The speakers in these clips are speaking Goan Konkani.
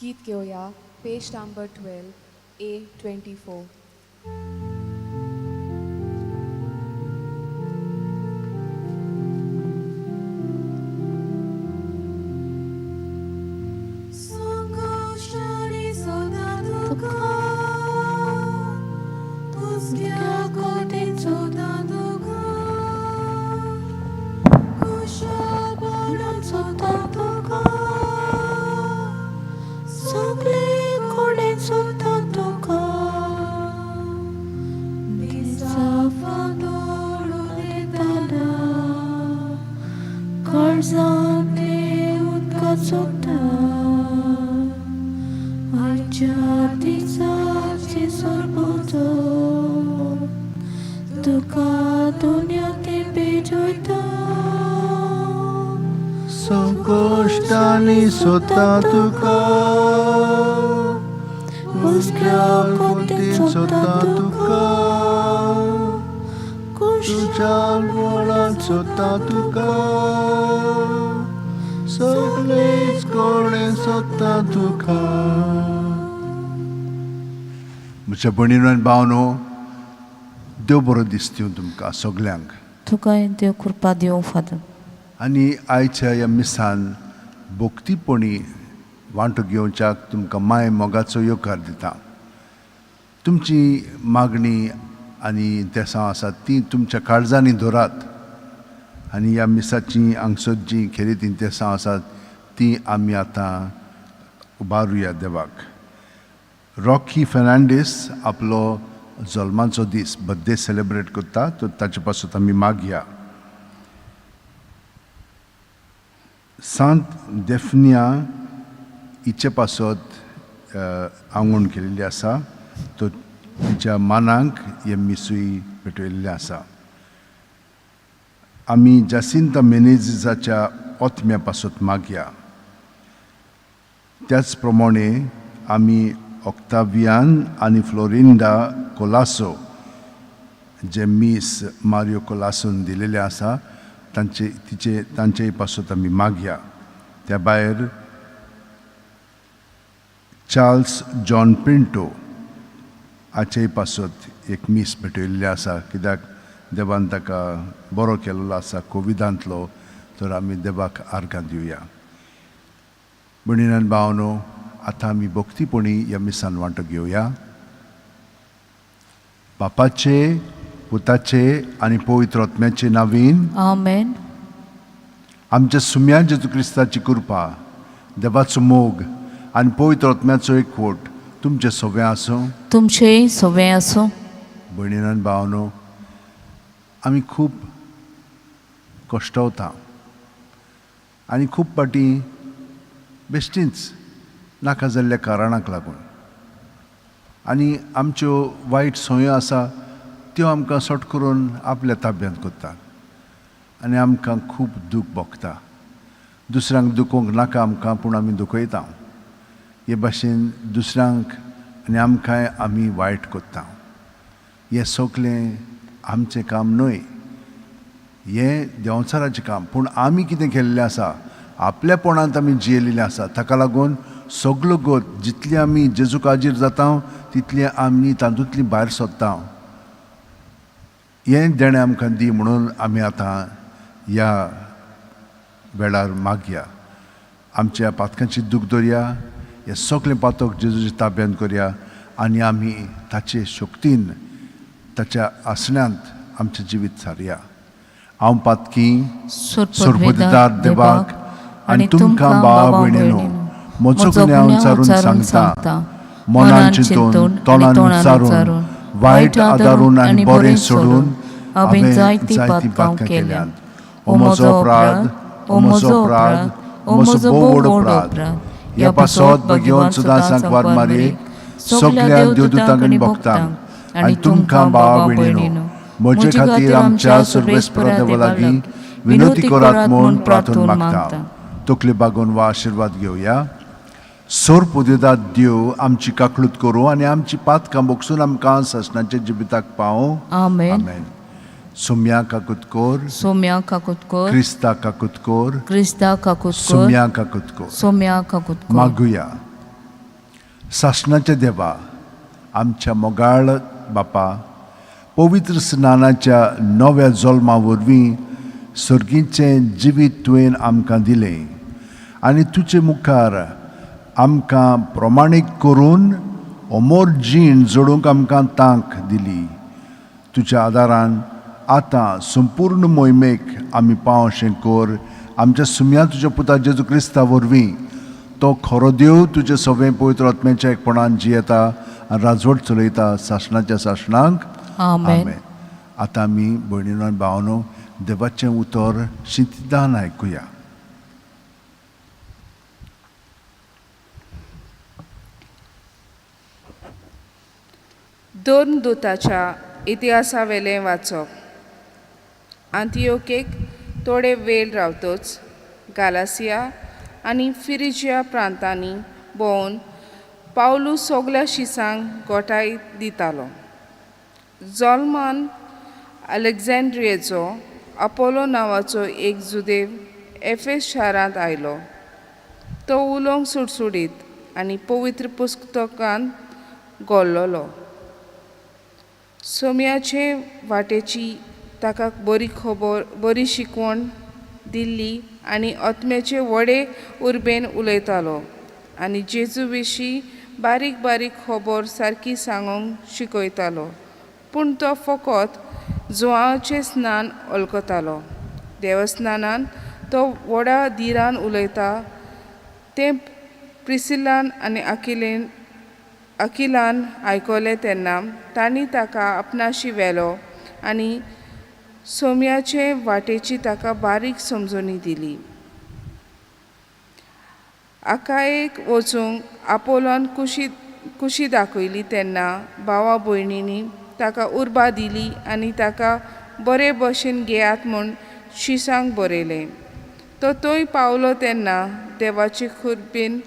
गीत घेवया, पेज नंबर 12, A 24. संकश्टांनी सदां तुका, हुस्क्या कोटीन सदां तुका, खुशालपणान सदां तुका, सगळे कडेन सदां तुका, दिसा फांतोड उदेताना, काळजांत उदकां सोदता, आयच्या दिसाची सरबतो तुका दुनिया ते भेजयता. संकश्टांनी सोदता तुका, हुस्क्या कोटीन सोदता तुका, तुज्या सोदता तुका, सगळेच कडेन सोदता तुका. म्हज्या भयणीनो आनी भावनो, देव बरो दिसता तुमकां सगल्यांक. तुका देव कृपा दिवं फादर. आनी आयच्या ह्या मिसान भक्तीपणी वांटो घेवच्याक तुमकां माय मोगाचो येवकार दिता. तुमची मागणी आनी तेसां आसात ती तुमच्या काळजांनी धरात आनी ह्या मिसाची हांगसर जीं खेरीत इंतेसां आसात ती आमी आतां उबारुया देवाक. रॉकी फेर्नांडीस आपलो जल्माचो दीस, बर्थडे सेलेब्रेट करता, तर ताचे पासत आमी मागया. सांत देफनिया हिचे पासत आंगवण केल्ली आसा, तर तिच्या मानाक हें मिसूय पेटयल्लें आसा. आमी जासिंता मेनेजिसाच्या ओत्म्या पासत मागया. त्याच प्रमाणे आमी ऑक्तावियान आनी फ्लोरिंडा कोलासो, जे मीस मारियो कोलासून दिलेलें आसा, तांचे तिचे तांचेय पासत आमी मागया. त्या भायर चार्ल्स जॉन पिंटो हाचेय पासत एक मीस भेटयल्लें आसा, कित्याक देवान ताका बरो केल्लो आसा कोविडांतलो, तर आमी देवाक आर्गां दिवया. भयणीन भावनो, आतां आमी भक्तीपणी ह्या मिसान वांटो घेवया. बापाचे, पुताचे आनी पवित्र आत्म्याचे नावीन. आमेन. आमच्या सुम्या जेजू क्रिस्ताची कृपा, देवाचो मोग आनी पवित्र आत्म्याचो एकवट तुमचे सगळें आसूं. तुमचेय सवें आसूं. भयणीन भावनो, आमी खूब कश्टवता आनी खूब फावटी बेश्टींच नाका जाल्ल्या कारणाक लागून, आनी आमच्यो वायट संवयो आसा त्यो आमकां सट करून आपल्या ताब्यांत करतात आनी आमकां खूब दूख भोगता. दुसऱ्यांक दुखोवंक नाका आमकां, पूण आमी दुखयता. हे भाशेन दुसऱ्यांक आनी आमकांय आमी वायट करता. हें सगलें आमचें काम न्हय, हें देंवचाराचें काम. पूण आमी कितें केल्लें आसा, आपल्यापणांत आमी जियेल्लें आसा, ताका लागून सगलो गोत जितली आमी जेजूक हाजीर जाता तितली आमी तातूंतली भायर सोदता. हें देणें आमकां दी म्हणून आमी आतां ह्या वेळार मागया. आमच्या पातकांची दूख दवरया, हें सगलें पातक जेजूच्या ताब्यांत करया आनी आमी ताचे शक्तीन ताच्या आसण्यांत आमचें जिवीत सारया. हांव पातकी सोरपतदार देवाक आनी तुमकां भाव भयणीनो म्हजो गुन्यांव उच्चारून सांगता. मनान चिंतून, तोंडान उच्चारून, वायट आदारून आनी बरें सोडून हांवें जायतीं पातकां केल्यांत. ओ म्हजो अपराध, ओ म्हजो अपराध, ओ म्हजो भोव व्हड अपराध. ह्या पासत भगेवन सुद्दां सांकवार मारयेक, सगल्या देवदूतांक आनी भक्तांक आनी तुमकां भावा भयणीनो म्हजे खातीर आमच्या सर्वेस्परा देवा लागीं विनवती करात म्हूण प्रार्थून मागता. तकली बागोवन वा आशिर्वाद घेवया. सोर पुदेदात देव आमची काकळूत करूं आनी आमची पातकां बोगसून आमकां सासणाच्या जिविताक पावूं. आमेन. आमेन. सोम्या काकूत कोर. सोम्या काकूत कोर. क्रिस्ता काकूत कोर. क्रिस्ता काकूत कोर. सोम्या काकूत कोर. सोम्या काकूत कोर. मागुया. सासणाच्या देवा, आमच्या मोगाळ बापा, पवित्र स्नानाच्या नव्या जल्मा वरवीं सर्गीचें जिवीत तुवें आमकां दिलें आनी तुजे मुखार आमकां प्रमाणीक करून अमोर जीण जोडूंक आमकां तांक दिली. तुज्या आदारान आतां संपूर्ण मोहिमेक आमी पावशें कर आमच्या सुम्या तुज्या पुता जेजू क्रिस्ता वरवीं. तो खरो देव, तुजे सगळें पवित्र आत्म्याच्या एकपणान जियेता आनी राजवट चलयता सासणाच्या सासणांक. आमेन. आतां आमी भयणीनो आनी भावनो देवाचें उतर शिंतिदान आयकुया. दोन दुताच्या इतिहासावेलें वाचप. आंतियोकेक थोडे वेळ रावतच गालासिया आनी फिरिजिया प्रांतांनी भोंवन पावलू सगल्या शिसांक गोठाय दितालो. जोल्मान अलेक्झांड्रियेचो अपोलो नांवाचो एक जुदेव एफेस शारांत आयलो. तो उलोवंक सुडसुडीत आनी पवित्र पुस्तकांत गोल्लोलो. सोम्याचे वाटेची ताका बरी खबर बरी शिकवण दिल्ली आनी आत्म्याचे व्हडे उर्बेन उलयतालो आनी जेजू विशीं बारीक बारीक खबर सारकी सांगूंक शिकयतालो. पूण तो फकत जुवाचें स्नान वळखतालो. देवस्नानान तो व्हडा धिरान उलयता तें प्रिसिलान आनी अकिलेन अकिलान आयकलें तेन्ना तांणी ताका आपणाशी व्हेलो आनी सोम्याचे वाटेची ताका बारीक समजणी दिली. आकायेक वचूंक आपोलोन कुशी कुशी दाखयली तेन्ना भावा भयणींनी ताका उर्बा दिली आनी ताका बरे भशेन घेयात म्हूण शिसांक बरयलें. तो थंय पावलो तेन्ना देवाचे खुर्बेन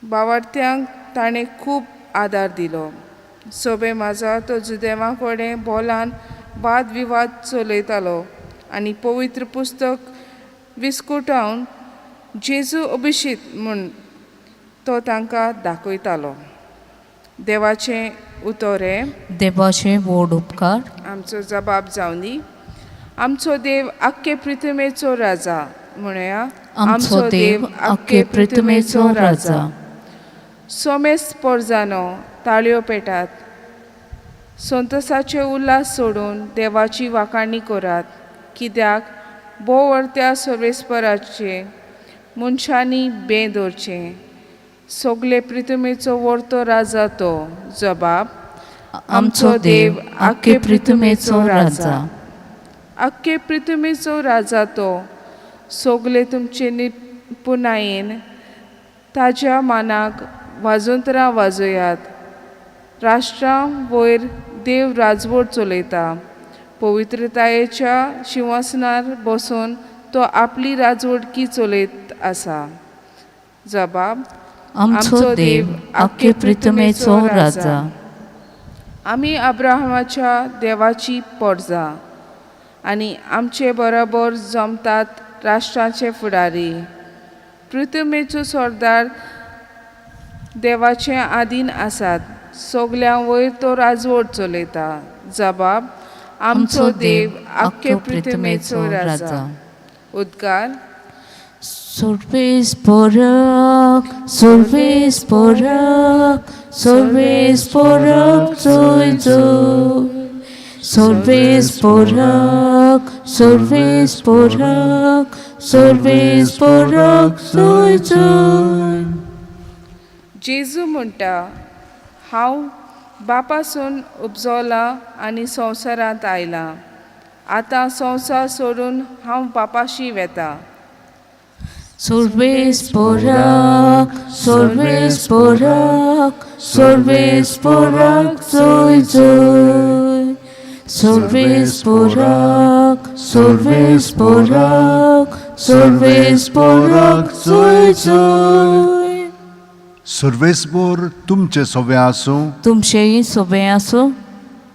बावार्थ्यांक ताणें खूब आदार दिलो. सोबे म्हाजा तो जुदेवा कडेन बोलान वाद विवाद चलयतालो आनी पवित्र पुस्तक विस्कुटावन जेजू अभिशीत म्हूण तो तांकां दाखयतालो. देवाचें उतर हें. देवाचे व्हड उपकार. आमचो जबाब जावंदी. आमचो देव आख्खे पृथ्वीचो राजा म्हणया. आमचो देव आख्खे पृथ्वीचो राजा. सोमेस पोरजानो ताळयो पेटात, संतोसाचे उल्हास सोडून देवाची वाखाणी करात. कित्याक भोव सर्वेस्पराचे मनशांनी बें दवरचें. सगळे पृथ्वीचो वर्तो राजा तो. जबाब. आमचो देव आख्खे पृथ्वीचो राजा. आख्खे पृथ्वीचो राजा तो. सगळे तुमचे निपुणायेन ताज्या मानाक वाजंत्रां वाजयात. राष्ट्रां वयर देव राजवट चलयता. पवित्रतायेच्या शिंवासनार बसून तो आपली राजवटकी चलयत आसा. जबाब. आमचो देव आख्खे पृथ्वीचो राजा. आमी अब्राहमाच्या देवाची पोरजा आनी आमचे बरोबर जमतात राष्ट्राचे फुडारी. पृथ्वीचो सरदार देवाचे आदीन आसात. सगल्यां वयर तो राजवट चलयता. जबाब. आमचो देव आख्खे पृथ्वीचो राजा. उद्गार. सर्वेस पोरक सर्वेस पोरक सर्वेस पोरक जोय जोय. सर्वेस पोरक सर्वेस पोरक सर्वेस पोरक जोय जोय. जेजू म्हणटा, हांव बापासून उपजोलां आनी संवसारांत आयलां. आतां संवसार सोडून हांव बापाशी वेता. सर्वेस पोरक सर्वेस पोरक सर्वेस पोरक जोय जोय. सर्वेस पोरक सर्वेस पोरक सर्वेस पोरक जोय जोय. सर्वेसभर तुमचें सगळें आसूं. तुमचेंय सोबें आसूं.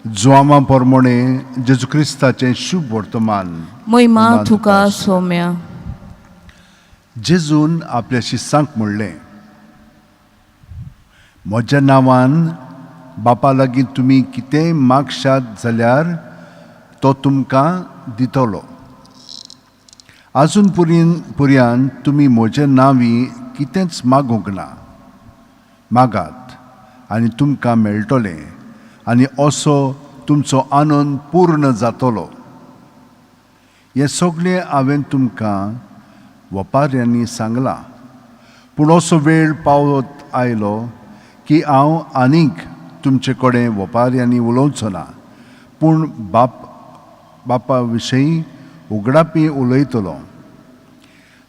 जुआमा प्रमाणे जेजू क्रिस्ताचें शुभ वर्तमान. महिमा तुका सोम्या. जेजून आपल्या शिसांक म्हणलें, म्हज्या नांवान बापा लागीं तुमी कितेंय मागशात जाल्यार तो तुमकां दितलो. आजून पुर्यान तुमी म्हजे नांवी कितेंच मागूंक ना. मागात आनी तुमकां मेळटलें आनी असो तुमचो आनंद पूर्ण जातलो. हें सगळें हांवें तुमकां वपाऱ्यांनी सांगलां, पूण असो वेळ पावत आयलो की हांव आनीक तुमचे कडेन वपाऱ्यांनी उलोवचो ना, पूण बापा विशयी उगडापी उलयतलो.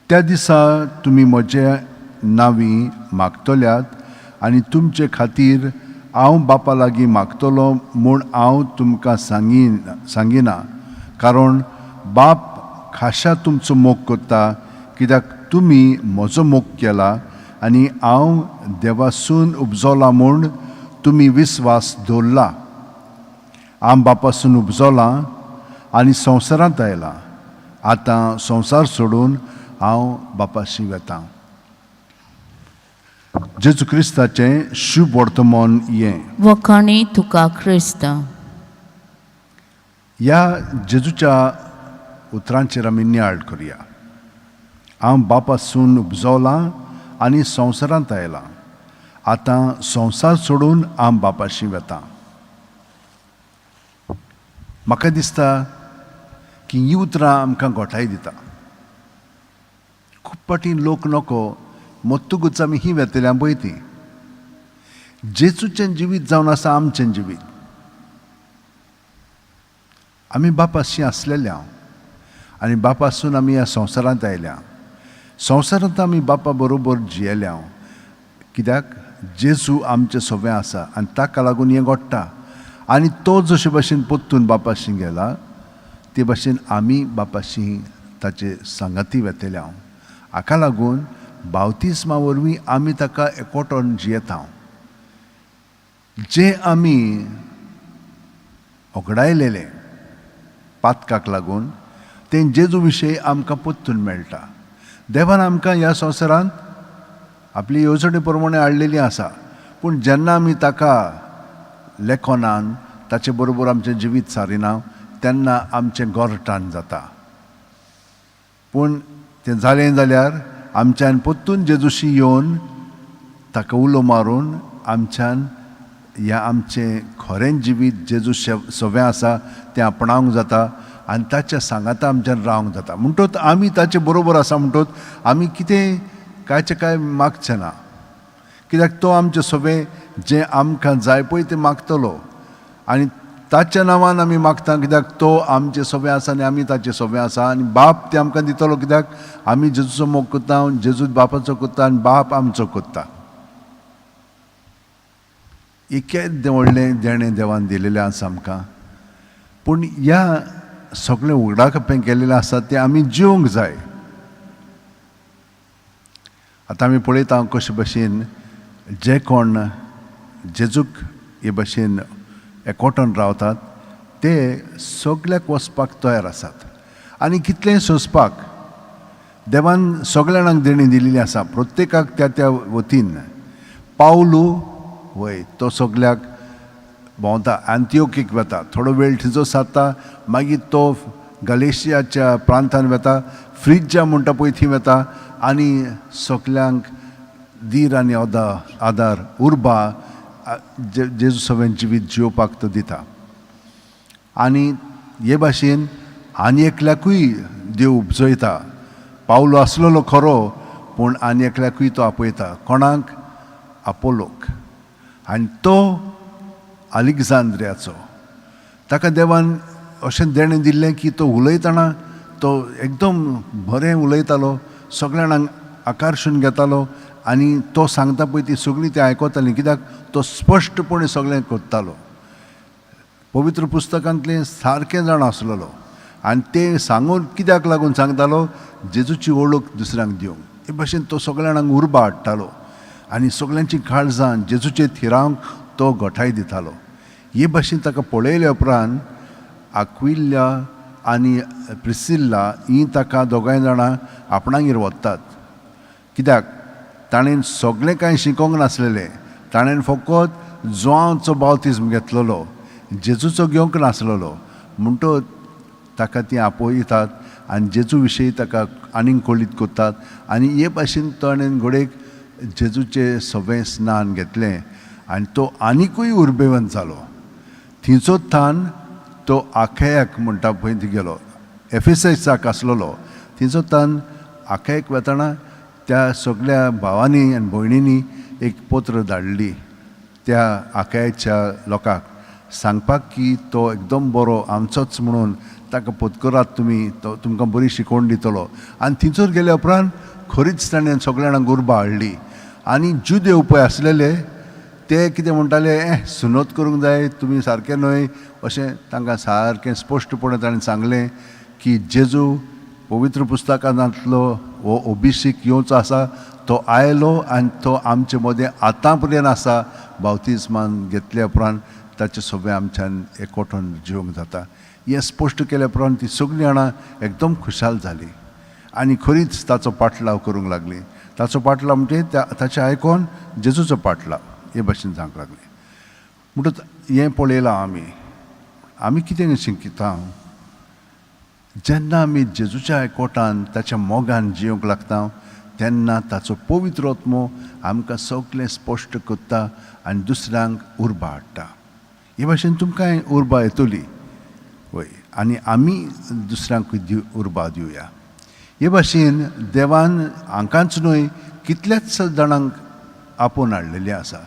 त्या दिसा तुमी म्हजे नांवी मागतल्यात आनी तुमचे खातीर हांव बापा लागीं मागतलो म्हूण हांव तुमकां सांगिना, कारण बाप खाशा तुमचो मोग करता, कित्याक तुमी म्हजो मोग केला आनी हांव देवासून उपजोला म्हूण तुमी विस्वास दवरला. हांव बापासून उपजोलां आनी संवसारांत आयलां. आतां संवसार सोडून हांव बापाशी वतां. जेजू क्रिस्ताचें शुभ वर्तमान हें. वखाणी तुका क्रिस्ता. ह्या जेजूच्या उतरांचेर आमी नियाळ करुया. हांव बापासून उपजोलां आनी संवसारांत आयलां. आतां संवसार सोडून हांव बापाशी वतां. म्हाका दिसता की हीं उतरां आमकां गोठाय दिता. खूब फावटी लोक नको मत्तुगूच आमी हीं वेतल्या पळय ती. जेजूचें जिवीत जावन आसा आमचें जिवीत. आमी बापाशी आसलेल्या आनी बापासून आमी ह्या संवसारांत आयल्या. संवसारांत आमी बापा बरोबर जियेल्या, कित्याक जेजू आमचें सोबें आसा आनी ताका लागून हें घडटा. आनी तो जशे भाशेन परतून बापाशी गेला ते भाशेन आमी बापाशी ताचे सांगाती वेतल्या. हाका लागून बावतिस्मा वरवीं आमी ताका एकवटोन जियेता. जें आमी ओगडायलेलें पातकाक लागून तें जेजू विशयी आमकां परतून मेळटा. देवान आमकां ह्या संवसारांत आपली येवजणे प्रमाणे हाडलेली आसा, पूण जेन्ना आमी ताका लेखनान ताचे बरोबर आमचें जिवीत सारिना तेन्ना आमचें गोरटान जाता. पूण तें जालें जाल्यार आमच्यान परतून जेजूशी येवन ताका उलो मारून आमच्यान ह्या आमचें खरें जिवीत जेजू सवें आसा तें आपणावंक जाता आनी ताच्या सांगाता आमच्यान रावंक जाता. म्हणटोच आमी ताचे बरोबर आसा, म्हणटोच आमी कितें कांयचें कांय मागचें ना, कित्याक तो आमचें सवें जें आमकां जाय पळय तें मागतलो आनी ताच्या नांवान आमी मागता, कित्याक तो आमचें सवें आसा आनी आमी ताचें सवें आसा आनी बाप तें आमकां दितलो, कित्याक आमी जेजूचो मोग करता, जेजू बापाचो करता आनी बाप आमचो करता. इतकें व्हडलें देणें देवान दिलेलें आसा आमकां, पूण ह्या सगळें उगडाकपें केलेलें आसा तें आमी जिवंक जाय. आतां आमी पळयता कशे भशेन जे कोण जेजूक हे भशेन एकवटून रावतात ते सगल्याक वचपाक तयार आसात आनी कितलेंय सोंसपाक. देवान सगल्या जाणांक देणी दिलेली आसा, प्रत्येकाक त्या त्या वतीन. पावलू वय तो सगल्याक भोंवता, आंतियोकीक वता, थोडो वेळ थंयचो सारता, मागीर तो गलेशियाच्या प्रांतान वता, फ्रिज्या म्हणटा पळय थंय वता आनी सगल्यांक धीर आनी आदार उर्बा जेजू सवें जिवीत जियोवपाक तो दिता. आनी हे भाशेन आनी एकल्याकूय देव उपजयता. पावलो आसलेलो खरो, पूण आनी एकल्याकूय तो आपयता. कोणाक? आपोलोक. आनी तो अलेक्झांद्रियाचो. ताका देवान अशें देणें दिल्लें की तो उलयतना तो एकदम बरें उलयतालो, सगळ्या जाणांक आकर्शण घेतालो आनी तो सांगता पळय ती सगळीं ती आयकतालीं, कित्याक तो स्पश्टपणे सगळें करतालो. पवित्र पुस्तकांतलें सारकें जाण आसलेलो आनी तें सांगून कित्याक लागून सांगतालो? जेजूची वळख दुसऱ्यांक दिवंक. हे भाशेन तो सगळ्या जाणांक उर्बा हाडटालो आनी सगळ्यांची काळजां जेजूचे थिरावंक तो गोठाय दितालो. हे भाशेन ताका पळयल्या उपरांत आक्विल्ल्या आनी प्रिसिल्ला हीं ताका दोगांय जाणां आपणागेर वतात, कित्याक ताणें सगळें कांय शिकोवंक नासलेलें, ताणें फकत जुवांवचो बावतिज्म घेतलेलो, जेजूचो घेवंक नासलेलो. म्हणटच ताका ती आपयतात आनी जेजू विशयी ताका आनीक कळीत करतात आनी हे भाशेन ताणें घडयेक जेजूचें सगळें स्नान घेतलें आनी तो आनिकूय उर्बेवंत जालो. थंयचो थान तो आखेयाक म्हणटा पळय थंय गेलो, एफेससाक आसलेलो. थंयचो थान आखेयाक वतना त्या सगल्या भावांनी आनी भयणींनी एक पत्र धाडली त्या आखेयाच्या लोकांक सांगपाक की तो एकदम बरो आमचोच म्हणून ताका पत्करात तुमी, तो तुमकां बरी शिकवण दितलो. आनी थंयसर गेल्या उपरांत खरीच ताणें सगळ्या जाणांक उर्बा हाडली. आनी जुदेव पळय आसलेले ते कितें म्हणटाले, सुनत करूंक जाय तुमी सारकें न्हय अशें तांकां सारकें स्पश्टपणे ताणें सांगलें की जेजू पवित्र पुस्तकांतलो हो अभिषेक येवचो आसा, तो आयलो आनी तो आमचे मदें आतां पर्यंत आसा. बावतिज्मान घेतल्या उपरांत ताचें सगळें आमच्यान एकवटून जिवंक जाता. हें स्पश्ट केल्या उपरांत ती सगळीं जाणां एकदम खुशाल जालीं आनी खरीच ताचो पाटलाव करूंक लागली. ताचो पाटलाव म्हणजे ताचें आयकोन जेजूचो पाटलाव हे भाशेन जावंक लागली. म्हणटच हें पळयलां आमी, आमी कितें शिकता जेन्ना आमी जेजूच्या एकवटान ताच्या मोगान जिवंक लागता तेन्ना ताचो पवित्र आत्मो आमकां सगळें स्पश्ट करता आनी दुसऱ्यांक उर्बा हाडटा. हे भाशेन तुमकां उर्बा येतली वय आनी आमी दुसऱ्यांकूय उर्बा दिवया. हे भाशेन देवान हांकांच न्हय कितल्याच जाणांक आपोवन हाडलेलें आसा.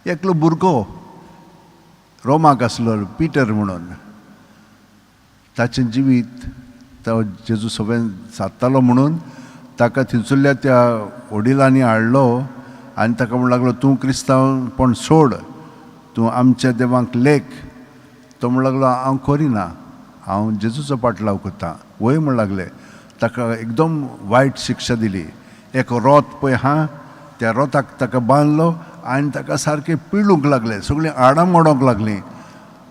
एकलो भुरगो रोमाक आसलो पिटर म्हणून, ताचें जिवीत तो जेजू सगळें सादतालो म्हणून ताका थंयसरल्या त्या वडिलांनी हाडलो आनी ताका म्हणूंक लागलो, तूं क्रिस्तांवपण सोड, तूं आमच्या देवांक लेख. तो म्हणूंक लागलो, हांव करिना, हांव जेजूचो पाटलाव करता. वय म्हणूंक लागले. ताका एकदम वायट शिक्षा दिली. एक रोत पळय आहा त्या रोताक ताका बांदलो आनी ताका सारकें पिळूंक लागले, सगळीं हाडां मोडोंक लागलीं.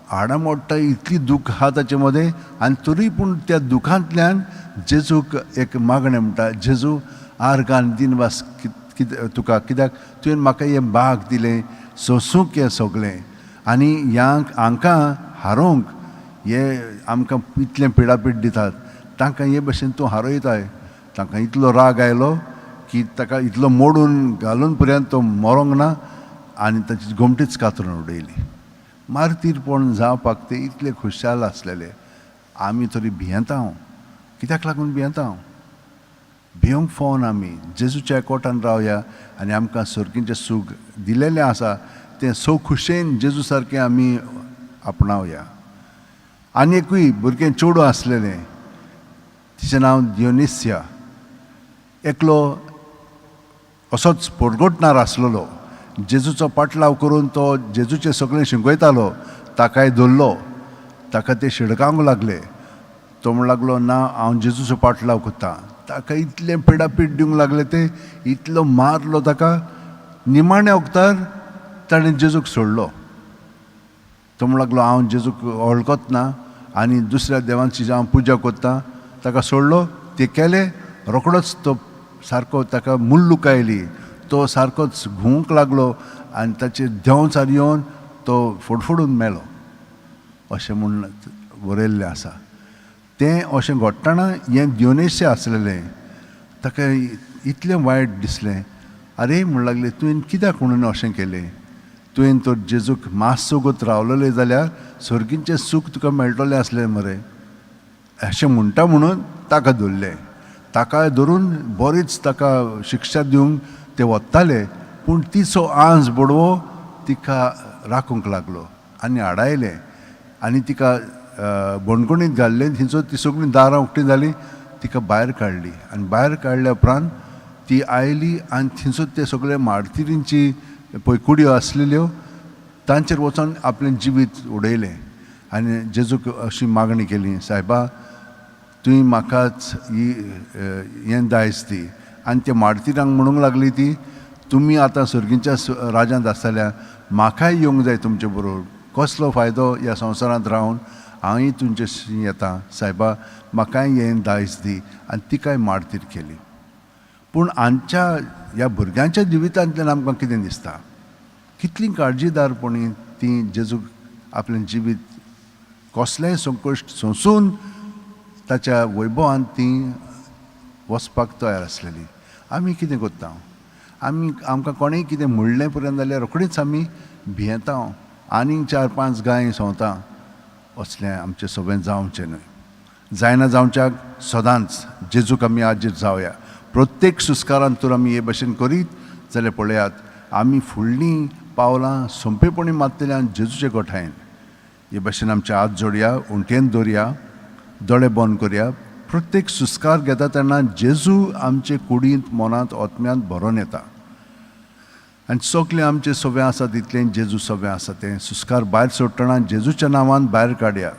हाडां मोडटा इतली दूख आहा ताचे मदें आनी तरी पूण त्या दुखांतल्यान जेजूक एक मागणें म्हणटा, जेजू आर्गान दिनवास कितें तुका, कित्याक तुवें म्हाका हें बाग दिलें सोंसूंक हें सगळें आनी ह्या हांकां हारोवंक हे आमकां इतलें पिडापीड दितात, तांकां हे भशेन तूं हारयताय. तांकां इतलो राग आयलो की ताका इतलो मोडून घालून पर्यंत तो मरोंक ना आनी ताची गोमटीच कातरून उडयली. मार्तीरपण जावपाक ते इतले खुशाल आसलेले. आमी तरी भियेता, कित्याक लागून भियेता? भिवंक फोन आमी जेजूच्या एकवटान रावया आनी आमकां सर्गीचें सूख दिलेलें आसा तें सो खुशेन जेजू सारकें आमी आपणावया. आनी एकूय भुरगें चेडूं आसलेलें, तिचें नांव दियोनिसिया. एकलो असोच पोरगोटणार आसलेलो, जेजूचो पाटलाव करून तो जेजूचें सगळें शिकयतालो. ताकाय धरलो, ताका ते शिडकावंक लागले. तो म्हणूंक लागलो, ना हांव जेजूचो पाटलाव करता. ताका इतलें पिडापीड दिवंक लागले ते, इतलो मारलो ताका. निमाण्या वखदार ताणें जेजूक सोडलो. तो म्हणूंक लागलो, हांव जेजूक वळखत ना आनी दुसऱ्या देवांची हांव पुजा करता. ताका सोडलो, ते केले. रोकडोच तो सारको ताका मुल्लूक आयली, तो सारकोच घुंवूंक लागलो आनी ताचेर देंवचार येवन तो फडफडून मेलो अशें म्हूण बरयल्लें आसा. तें अशें घडटना हें दियोनेशें आसलेलें, ताका इतलें वायट दिसलें. आरे म्हणूंक लागलें, तुवें कित्याक म्हणून अशें केलें? तुवें तर जेजूक मातसो वगत रावलेलें जाल्यार सर्गीचें सूख तुका मेळटलें आसलें मरे अशें म्हणटा म्हणून ताका धरलें. ताका धरून बरीच ताका शिक्षा दिवंक ते वताले, पूण तिचो आंज बडवो तिका राखूंक लागलो आनी आडायलें आनी तिका बणगणीत घाल्लें. थंयसर ती सगळीं दारां उक्तीं जालीं, तिका भायर काडली आनी भायर काडल्या उपरांत ती आयली आनी थंयसर ते सगळे मार्तिरींची पळय कुडयो आसलेल्यो तांचेर वचोन आपलें जिवीत उडयलें आनी जेजूक अशी मागणी केली, सायबा तुवें म्हाकाच ही हें दायज दी. आनी त्या मार्तिरांक म्हणूंक लागली ती, तुमी आतां सर्गीच्या राजांत आसतल्या, म्हाकाय येवंक जाय तुमचे बरोबर. कसलो फायदो ह्या संवसारांत रावन, हांवूय तुमचे येता सायबा, म्हाकाय हें दायज दी. आनी तिकाय मार्तीर केली. पूण आमच्या ह्या भुरग्यांच्या जिवितांतल्यान आमकां कितें दिसता? कितलीं काळजीदारपणी ती जेजूक आपलें जिवीत कसलेंय संकश्ट सोंसून ताच्या वैभवान ती वचपाक तयार आसलेली. आमी कितें करता? आमी आमकां कोणेंय कितें म्हणलें पर्यंत जाल्यार रोखडीच आमी भियेता, आनीक 4-5 गाय सोंवता. असलें आमचें सगळें जावचें न्हय. जायना जावच्याक सदांच जेजूक आमी आजीर जावया. प्रत्येक सुस्कारान तर आमी हे भशेन करीत जाल्यार पळयात आमी फुडलीं पावलां सोंपेपणी मारतले आनी जेजूचे गोठायेन. हे भशेन आमचे हात जोडया, उंटेन दवरया, दोळे बंद करया. प्रत्येक सुस्कार घेता तेन्ना जेजू आमचे कुडींत, मनांत, आत्म्यांत भरोन येता आनी सगळें आमचें सगळें आसा तितलें जेजू सगळें आसा तें सुस्कार भायर सोडटना जेजूच्या नांवान भायर काडया.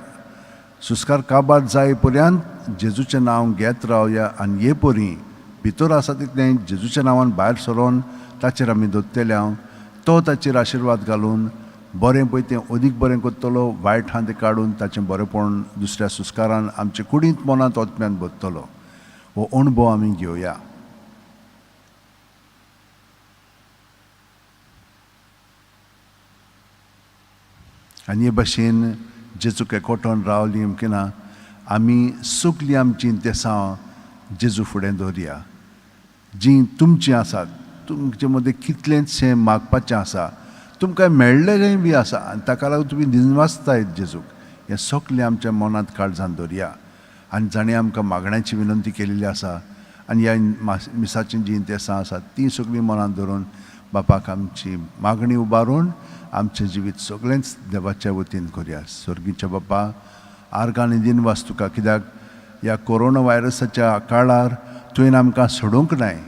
सुस्कार काबार जाय पर्यंत जेजूचें नांव घेत रावया आनी हे परी भितर आसा तितलें जेजूच्या नांवान भायर सरोन ताचेर आमी दवरतले हांव. तो ताचेर आशिर्वाद घालून बरें पळय तें अदीक बरें करतलो, वायट आहा तें काडून ताचें बरेंपण दुसऱ्या सुस्कारान आमचे कुडींत, मनांत, आत्म्यांत भरतलो. हो अणभव आमी घेवया. आनी हे भशेन जेजूक एकवटोन रावली किना आमी सगलीं आमचीं देसां जेजू फुडें दवरया जीं तुमचीं आसात. तुमचे मदें कितलेंचशें मागपाचें आसा, तुमकां मेळ्ळेलें बी आसा आनी ताका लागून तुमी दिनवासताय जेजूक. हें सगलें आमच्या मनांत काळजान दवरया आनी जाणें आमकां मागण्याची विनंती केलेली आसा आनी ह्या मिसाचीं जीं देसां आसात तीं सगळीं मनांत धरून बापाक आमची मागणी उबारून आमचें जिवीत सगळेंच देवाच्या वतीन करया. स्वर्गीच्या बापा, आर्गां आनी दिनवास तुका, कित्याक ह्या कोरोना व्हायरसाच्या काळार तुवें आमकां सोडूंक नाय,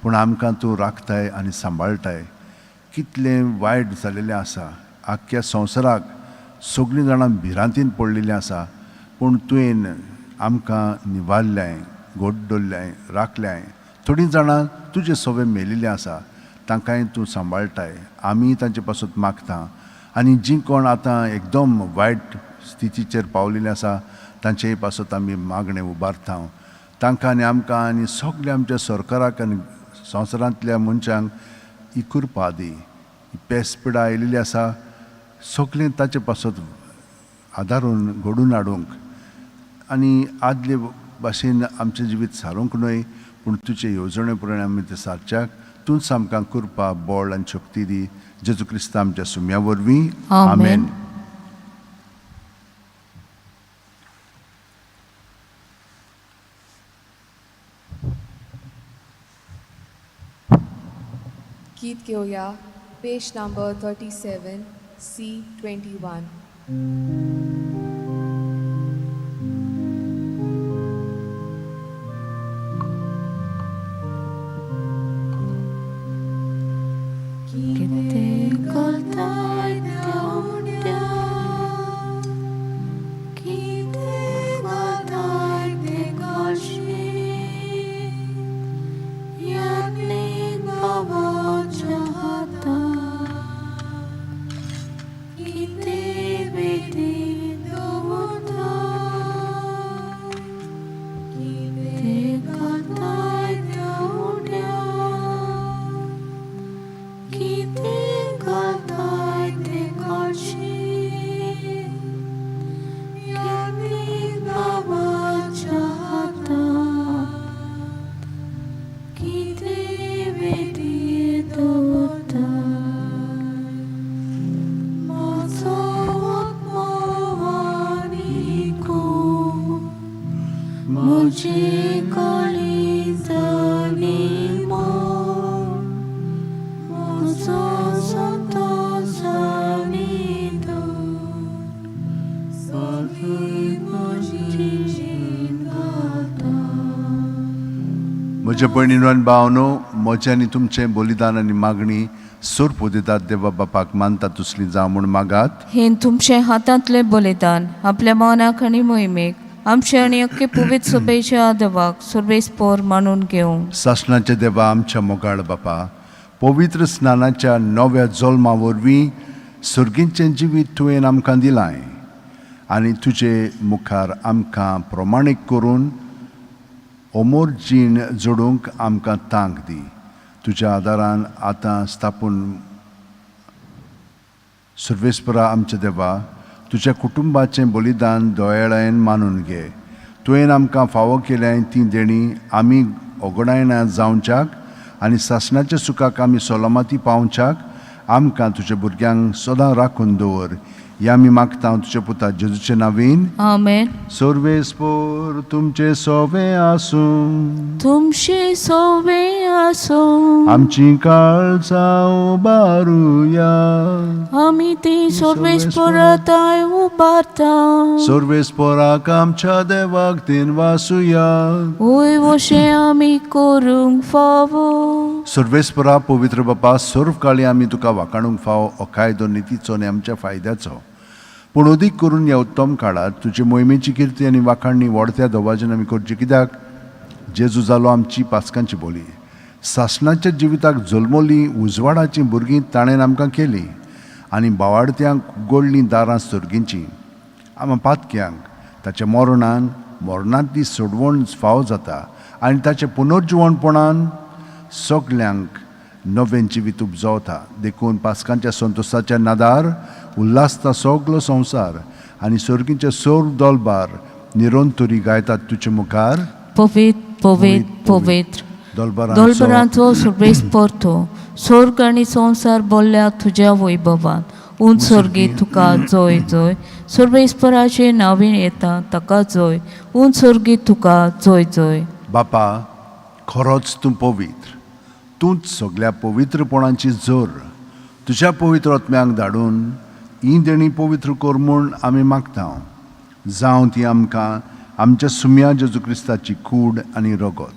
पूण आमकां तूं राखताय आनी सांबाळटाय. कितलें वायट जालेलें आसा, आख्ख्या संवसाराक सगळीं जाणां भिरांतीन पडलेलीं आसा, पूण तुवें आमकां निवारल्याय, गोड दवरल्याय, राखल्याय. थोडीं जाणां तुजे सवे मेलिल्लीं आसा, तांकांय तूं सांबाळटाय. आमी तांचे पासत मागता आनी जीं कोण आतां एकदम वायट स्थितीचेर पावलेलीं आसा तांचेय पासत आमी मागणें उबारता. तांकां आनी आमकां आनी सगल्या आमच्या सरकाराक आनी संवसारांतल्या मनशांक ही कृपा दी. ही पेस पिडा आयिल्ली आसा सगळें ताचे पासत आदारून घडून हाडूंक आनी आदले भाशेन आमचें जिवीत सारूंक न्हय, पूण तुजे येवजणे प्रमाणे आमी तें सारच्याक तूंच आमकां कृपा, बळ आनी शक्ती दी. जेजू क्रिस्ता आमच्या सुम्या वरवीं, आमेन. गीत घेवया पेज नंबर 37 C21. कितें करताय त्या उंड्या, कितें घालताय तें कळशी, याज्ञीक बाबाच्या हातान कितें बेदी दवरताय, कितें घालताय त्या उंड्या, कितें घालताय तें कळशी, याज्ञीक बाबाच्या हातान कितें बेदी दवरताय. म्हजो आत्मो आनी कूड म्हजी काळीज आनी मन म्हजो संतोस आनी दूख सगळी म्हजी जीण घालता. म्हज्या भयणीनो आनी भावनो, म्हजें आनी तुमचें बलिदान आनी मागणी सोर्प दितात देवा बापाक मानता तुसली जावं म्हूण मागात. हे तुमचे हातांतले बलिदान आपल्या मनाक आनी मोहिमेक आमचे आनी अख्खे पवित्र सभेच्या देवाक सुर्वेस पोर मानून घेवं. सासणाच्या देवा, आमच्या मोगाळ बापा, पवित्र स्नानाच्या नव्या जल्मा वरवीं सर्गींचें जिवीत तुवें आमकां दिलां आनी तुजे मुखार आमकां प्रमाणीक करून अमोर जीण जोडूंक आमकां तांक दी. तुज्या आदारान आतां स्थापून सर्वेस्परा आमच्या देवा, तुज्या कुटुंबाचें बलिदान दोयाळायेन मानून घे. तुवें आमकां फावो केल्याय ती देणी आमी ओगडायना जावच्याक आनी सासणाच्या सुखाक आमी सोलामाती पावच्याक आमकां तुज्या भुरग्यांक सदां राखून दवर. ह्या आमी मागता तुज्या पुता जेजूचे नावीन. आमेन. सर्वेस्पोर तुमचे सोवे आसूं. तुमचे सोवे आसूं. आमची काळजां उबारुया. आमी ती सर्वेस्पराताय उबारता. सर्वेस्पोराक आमच्या देवाक दिनवासुया. वय वशें आमी करूंक फावो. सर्वेस्परा पवित्र बापा, सर्व काळी आमी तुका वाखाणूंक फावो अकायदो नितीचो आनी आमच्या फायद्याचो. पूण अदीक करून ह्या उत्तम काळार तुजे मोहिमेची किर्ती आनी वाखाणणी वाडत्या दवाजेन आमी करची, कित्याक जेजू जालो आमची पास्कांची बोली. सासणाच्या जिविताक जल्मली उजवाडाचीं भुरगीं ताणें आमकां केलीं आनी बावाडत्यांक उगडलीं दारां सर्गींचीं. आमा पातक्यांक ताच्या मरणान मरणांतली सोडवण फावो जाता आनी ताच्या पुनर्जिवणपणान सगल्यांक नवें जिवीत उपजवता. देखून पास्कांच्या संतोसाच्या नादार उल्हासता सगलो संवसार आनी सर्गींचे सर्व दोलबार निरंतरी गायतात तुजे मुखार. पवित्र पवित्र पवित्र दोलबारांचो दोलबरांचो सुर्वेस तूं स्वर्ग आनी संवसार बोल्ल्या तुज्या वैभवान. उंच स्वर्गी तुका जोय जोय. सुर्वेस्पराचे नावीन येता ताका जोय. उंच स्वर्गी तुका जोय जोय. बापा, खरोच तूं पवित्र, तूंच सगल्या पवित्रपणाची जोर. तुज्या पवित्र आत्म्यांक धाडून ही देणी पवित्र कर म्हूण आमी मागता. जावं ती आमकां आमच्या सुम्या जेजू क्रिस्ताची कूड आनी रगत.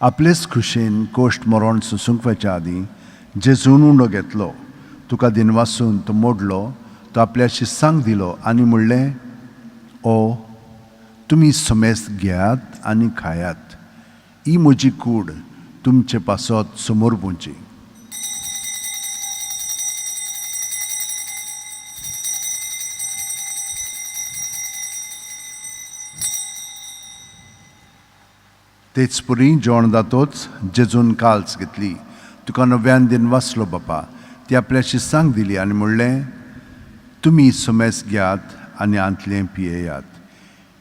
आपलेच खुशेन कोश्ट मरण सोसूंक वचच्या आदीं जेजून उंडो घेतलो, तुका दिनवासून तो मोडलो, तो आपल्या शिस्सांक दिलो आनी म्हणलें, ओ तुमी समेस्त घेयात आनी खायात, ही म्हजी कूड तुमचे पासत समोर पुंची. तेच पुरी जेवण जातोच जेजून काल्स घेतली, तुका नव्यान दिन वाचलो बापा, ती आपल्या शिस्सांक दिली आनी म्हणलें, तुमी समेस्त घेयात आनी आंतलें पियेयात,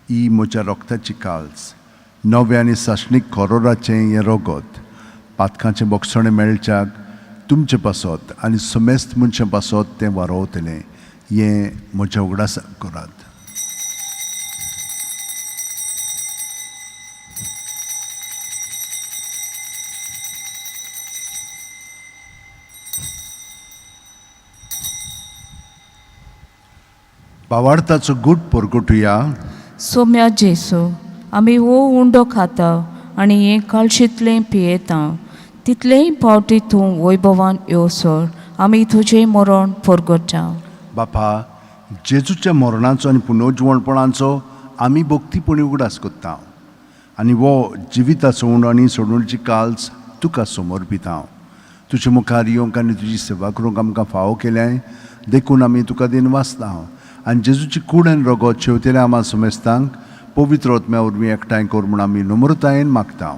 ही म्हज्या रोगताची काल्स, नवें आनी सासणीक खोरोराचें हें रगत, पातकांचें बोगसणें मेळच्याक तुमचे पासत आनी समेस्त मनशां पासत तें वारोवतलें, हें म्हज्या उगडासाक करात. बावार्थाचो गूट परगटुया. सोम्या जेसू, आमी हो उंडो खाता आनी हें काळशींतलें पियेता तितलेय पावटी तूं वैभवान येवसर आमी तुजें मरण परगटा. बापा, जेजूच्या मरणाचो आनी पुनर्जिवणपणाचो आमी भक्तीपणी उगडास करता आनी हो जिविताचो उंडो आनी सोडवणची काल्स तुका समर्पिता. तुजे मुखार येवंक आनी तुजी सेवा करूंक आमकां फावो केल्याय देखून आमी तुका दिनवासता आनी जेजूची कूड आनी रगत शेवतेल्या आमा समेस्तांक पवित्र आत्म्या वरवीं एकठांय कर म्हूण आमी नम्रतायेन मागता.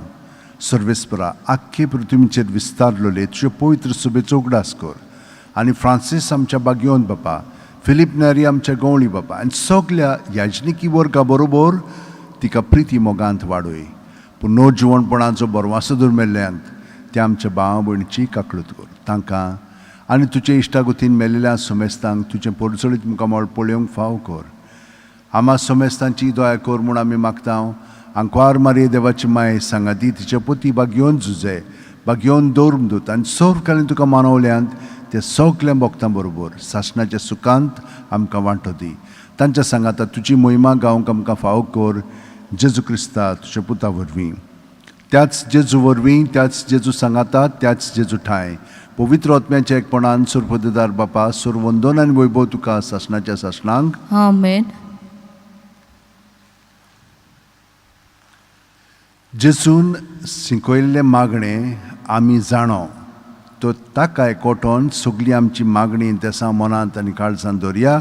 सर्वेस्परा, आख्खे पृथ्वीचेर विस्तारलेले तुजे पवित्र सभेचो उगडास कर आनी फ्रांसीस आमच्या बागयोन बापा, फिलीप नेरी आमच्या गवळी बापा आनी सगल्या याजनिकी वर्गा बरोबर तिका प्रिती मोगांत वाडय. पूण नो जिवणपणाचो बरवासो दुर्मेल्ल्यान त्या आमच्या भावा भयणीची काकळूत कर. तांकां आनी तुजे इश्टागतीन मेल्ल्या समेस्तांक तुजें परजळीत मुखामळ पळोवंक फाव कर. आमा समेस्तांची दया कर म्हूण आमी मागता. आंकवार मारये देवाची माय सांगाती तिचे पोती बागयोन झुजे बागयोन दवरून आनी सर्व तुका मानवल्यांत ते सगल्या भक्तां बरोबर सासणाच्या सुखांत आमकां वांटो दी. तांच्या सांगाता तुजी मोहिमा गावंक आमकां फावो कर. जेजू क्रिस्ता तुज्या पुता वरवीं, त्याच जेजू वरवीं, त्याच जेजू सांगाता, त्याच जेजू ठांय पवित्र आत्म्याच्या एकपणान सुरपदेदार बापा सुर वंदन आनी वैभव तुका सासणाच्या सासणांक. आमेन. जेजून शिकयल्लें मागणें आमी जाणो तो ताका एकवटोन सगळी आमची मागणी तेसां मनांत आनी काळजांत दवरया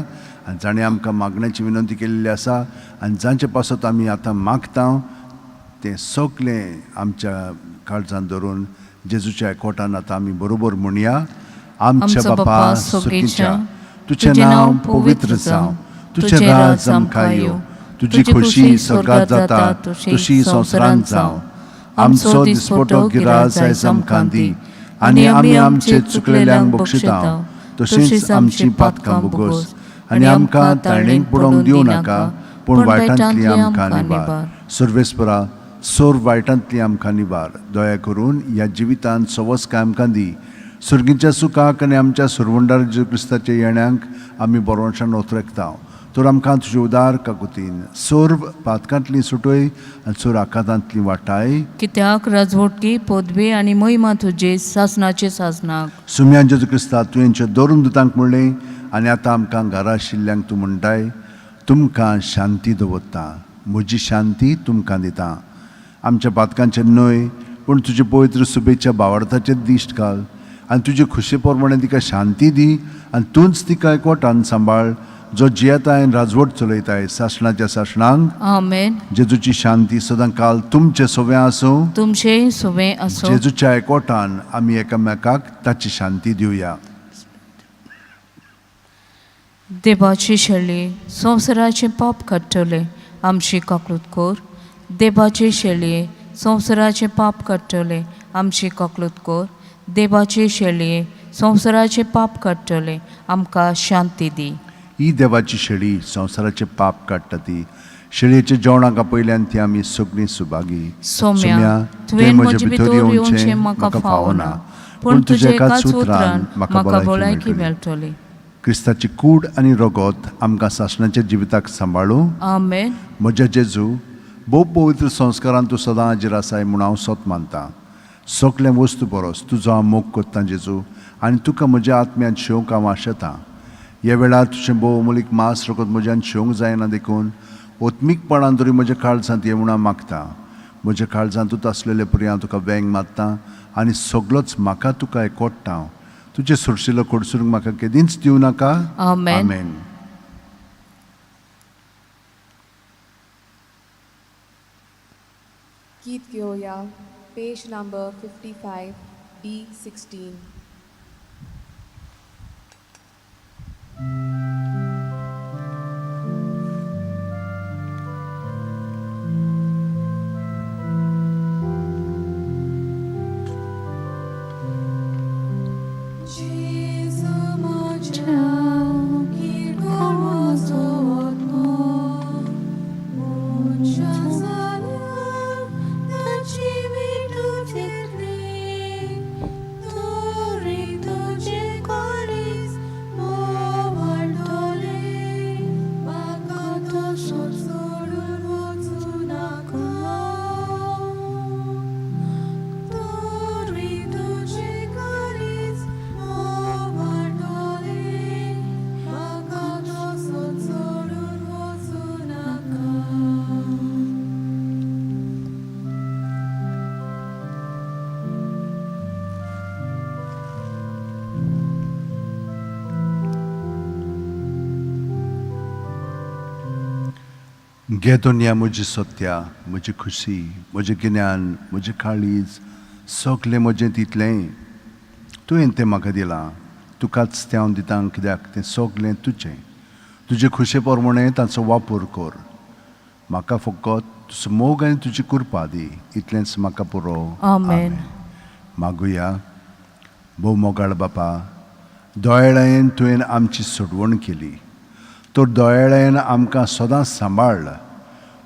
आनी जाणें आमकां मागण्याची विनंती केल्ली आसा आनी जांचे पासत आमी आतां मागता तें सगळें आमच्या काळजांत धरून जेजूच्या एकवटान आतां आमी बरोबर म्हणया. आमच्या बापा सुर्गीच्या, तुजें नांव पवित्र जावं, तुजें राज आमकां येवं, तुजी खोशी स्वर्गात जाता तशी संवसारांत जावं. आमचो दिसपटो गिराज आयज आमकां दी आनी आमी आमचे चुकलेल्यांक बक्षिता तशींच आमची पातकां भोगोस आनी आमकां ताणेक पडोवंक दिवं नाका, पूण वायटांतली आमकां निवार. सर्वेस्परा, सोर वायटांतली आमकां निवार. दया करून ह्या जिवितांत सवस्काय आमकां दी. सुर्गीच्या सुखाक आनी आमच्या सुरवंडार जेजू क्रिस्ताच्या येण्यांक आमी बरोवशान ओतरेकता. तर आमकां तुजे उदार काकुतीन सर्व पातकांतली सुटय आनी सोर आकांतांतली वाटाय. कित्याक राजवटकी पदवी आनी महिमा तुजी सासणाचे सासणाक. सुम्यान जेजू क्रिस्ता, तुवेंच्या दोरून दुतांक म्हणलें आनी आतां आमकां घरा आशिल्ल्यांक तूं म्हणटाय, तुमकां शांती दवरता, म्हजी शांती तुमकां दिता. आमच्या पातकांचेर न्हय पूण तुजे पवित्र सुबेच्या बावडताचेर दिश्ट घाल आनी तुजे खुशे प्रमाणे तिका शांती दी आनी तूंच तिका एकवटान सांबाळ, जो जियेताय आनी राजवट चलयताय सासणाच्या सासणांक. आमेन. जेजूची शांती सदां काल तुमचे सोवे आसूं. तुमचें सुवें आसूं. जेजूच्या एकवटान आमी एकामेकाक ताची शांती दिवया. देवाची शेळी संवसाराचें पाप काडटले, आमची काकूत कर. देवाची शेळये संवसाराचें पाप काडटले, आमची काकूत कर. देवाची शेळये संवसाराचें पाप काडटले, आमकां शांती दी. ही देवाची शेळी संवसाराचें पाप काडटा ती शेळयेच्या जेवणाक आपयल्यान ती आमी सगळीं सुभागी. सोम्या, तुवें म्हजे भितर येवचें म्हाका फावना, पूण तुज्या एकाच उतरान म्हाका भलायकी मेळटली. क्रिस्ताची कूड आनी रगत आमकां सासणाच्या जिविताक सांबाळूं. आमेन. म्हज्या जेजू, भोव पवित्र संस्कारान तूं सदां हाजीर आसाय म्हूण हांव सत मानतां. सगळें वस्तू परस तुजो हांव मोग करतां जेजू, आनी तुका म्हज्या आत्म्यान शेवंक हांव आशेतां. ह्या वेळार तुजें भोव अमोलीक मांस रगत म्हज्यान शेवंक जायना, देखून ओत्मीकपणान तरी म्हज्या काळजांत ये म्हूण हांव मागतां. म्हज्या काळजांतूच आसलेले परी हांव तुका वेंग मारतां आनी सगळोच म्हाका तुका एकवट्टा हांव. तुजें सुरशिलो कडसरूंक म्हाका केदींच दिवं नाका. आमेन. आमेन. गीत घेवया पेज नंबर 55 D16. Jesu म्हज्या किरकोळ म्हजो आत्मो, मनशा जाल्यार ताची भेटूच येतली, तरी तुजें काळीज बोवाळटलें, म्हाका तसोच सोडून वचूं नाका. तरी तुजें काळीज बोवाळटलें, म्हाका तसोच सोडून वचूं नाका. घे दुनिया म्हजी सत्या, म्हजी खुशी, म्हजें गिन्यान, म्हजें काळीज, सगलें म्हजें तितलेंय तुवें तें म्हाका दिलां. तुकाच तें हांव दितां, कित्याक तें सगलें तुजें. तुजे खुशे प्रमाणें ताचो वापर कर. म्हाका फकत तुजो मोग आनी तुजी कृपा दी, इतलेंच म्हाका पुरो. आमेन. मागुया. भोव मोगाळ बापा, दोयाळायेन तुवें आमची सोडवण केली, तर दोयाळायेन आमकां सदांच सांबाळ.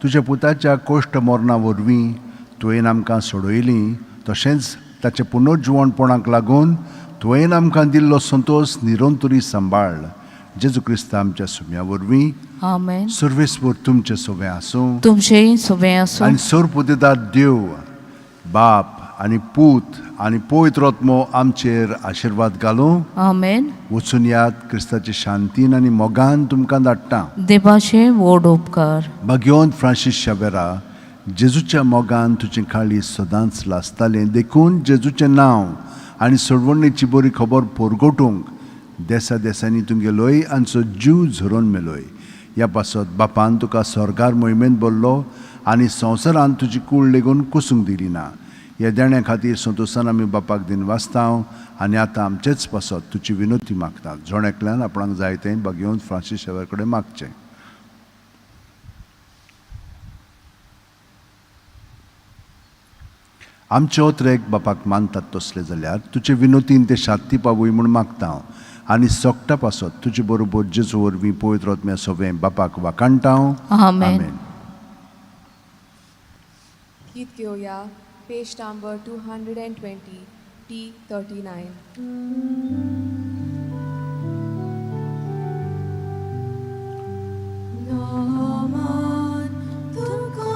तुज्या पुताच्या कोश्ट मरणा वरवीं तुवें आमकां सोडयली, तशेंच ताच्या पुनर्जिवणपणाक लागून तुवें आमकां दिल्लो संतोश निरंतरी सांबाळ. जेजू क्रिस्ता आमच्या सुम्या वरवीं. आमेन. सर्वेस्पर तुमचें सोबें आसूं. तुमचेंय सुवें आसूं. आनी सरपुतेदार देव बाप आनी पूत आनी पवित्र आत्मो आमचेर आशिर्वाद घालूं. आमेन. वचून यात, क्रिस्ताचे शांतीन आनी मोगान तुमकां धाडटा. देवाचे व्हड उपकार. भाग्योन फ्रांसीस शावेरा, जेजूच्या मोगान तुजें काळीज सदांच लासतालें, देखून जेजूचें नांव आनी सोडवणेची बरी खबर पोरगोटूंक देसा देसांनी तुमगेलोय आमचो जीव झरोवन मेलोय. ह्या पासत बापान तुका स्वर्गार मोहिमेंत भरलो आनी संवसारांत तुजी कूड लेगून कुसूंक दिली ना. ह्या देण्या खातीर संतोशान आमी बापाक दिन वाचता आनी आतां आमचेच पासत तुजी विनोती मागता. जण एकल्यान आपणाक जाय तें बागेवन फ्रांसीस शेवर कडेन मागचें. आमचे ओत्रेक बापाक मानतात तसले जाल्यार तुजे विनोतीन ते शांती पावय म्हूण मागता हांव आनी सोकटा पासत तुजे बरोबर जेजू वरवीं पवित्र आत्म्या सगळें बापाक वाखाणटा हांव. आमेन. गीत घेवया पेज नंबर 220 T39. नमन तुका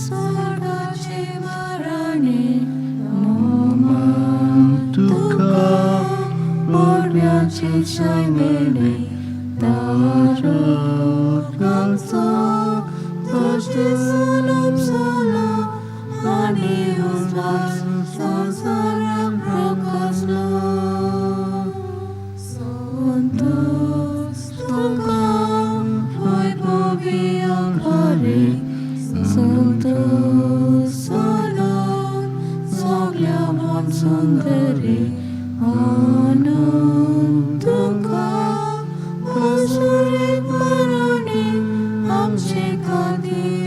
स्वर्गाचे मरणे, नमन तुका मोरव्याचे शैमेणे, ताजो आमचो तोश उपसलो आनी उजवाड संवसाराक प्रकाशलो. संतोष तुका वैभवी खरे, संतोष सगल्या मन सुंदरी, आनंद तुका वसुरे मरणे आमचे खातीर.